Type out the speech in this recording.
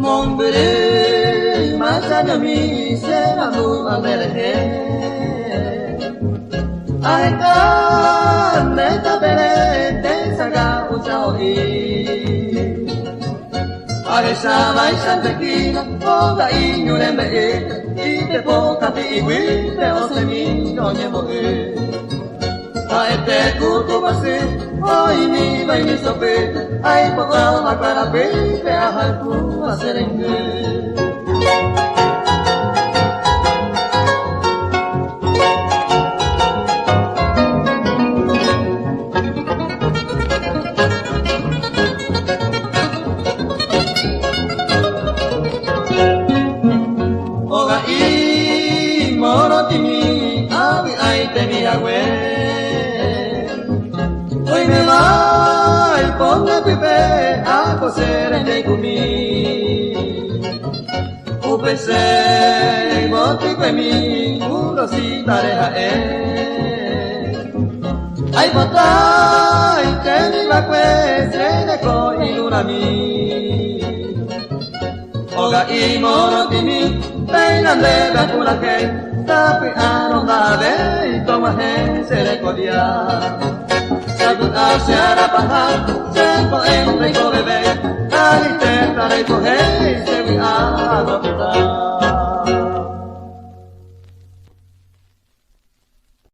Mombyry machañomi che mandu'a nderehe. Aheka nde tapere techaga'u chaho'i. Ahechavaichante hína oga'i ñu rembe'ýpe, ipepo kapi'iguýpe osẽmi oñembo'y. Ha'ete ku tupãsy oĩmíva imisopýpe, aipo'áva kuarapýpe ahayhúva che reindy. Oga'i morotĩmi avy'aitemi hague. Oiméva iponde pype ako che rembiaikumi. Upe che yvotykuemi ku rosita-re ha'e. Aipota itemi va'ekue che reko irũrãmi. Oga'i morotĩmi péina ndéve apurahéi, sapy'árõ nda'avéi tog̃uahẽ che rekovia. Sapy'a che arapaha, che ko'ẽ ndeikovevéi, ani tetã reipohéi che vy'a ropyta.